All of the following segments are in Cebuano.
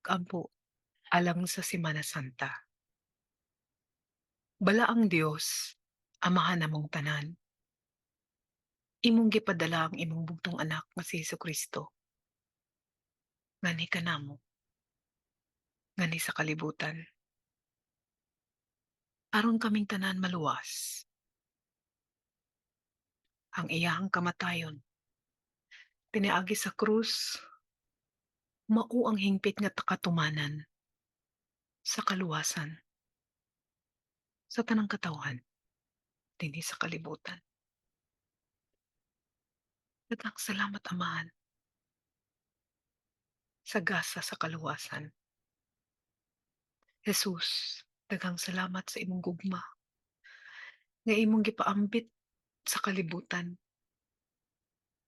Pag-ampo alang sa Semana Santa. Balaang Dios, Amahan namong tanan. Imong gipadala ang imong bugtong anak nga si Hesukristo nganhi kanamo, nganhi sa kalibutan, aron kaming tanan maluwas. Ang iyahang kamatayon piniagi sa krus mao ang hingpit nga katumanan sa kaluwasan sa tanang katawhan dinhi sa kalibutan. Daghang salamat, Amahan, sa gasa sa kaluwasan. Jesus, daghang salamat sa imong gugma nga imong gipaambit sa kalibutan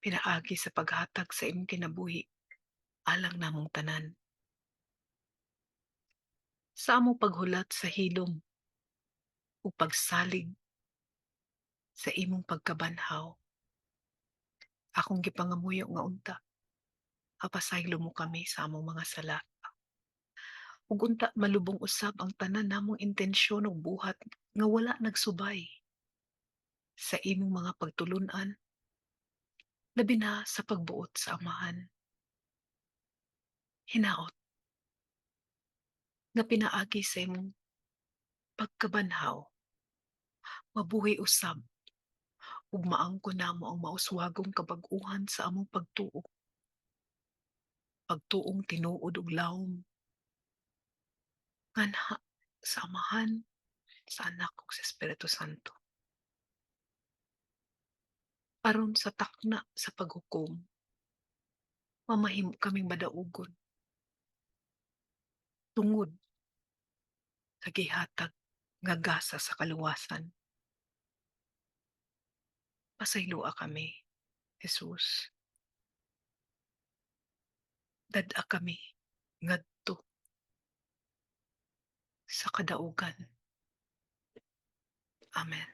pinaagi sa paghatag sa imong kinabuhi alang namong tanan. Sa among paghulat sa hilom ug pagsalig sa imong pagkabanhaw, akong gipangamuyo nga unta mapasaylo mo kami sa among mga sala. Ug unta malubong usab ang tanan namong intensyon ug buhat nga wala nagsubay sa imong mga pagtulun-an, labi na sa pagbuot sa Amahan. Hinaot nga pinaagi sa imong pagkabanhaw, mabuhi usab ug maangkon namo ang mauswagong kabag-uhan sa among pagtuo. Pagtuong tinuod ug lawom nganha sa Amahan, sa Anak ug sa Espiritu Santo. Aron sa takna sa paghukom, mamahimo kaming madaugon tungod sa gihatag nga gasa sa kaluwasan. Pasayloa kami, Jesus. Dad-a kami ngadto sa kadaugan. Amen.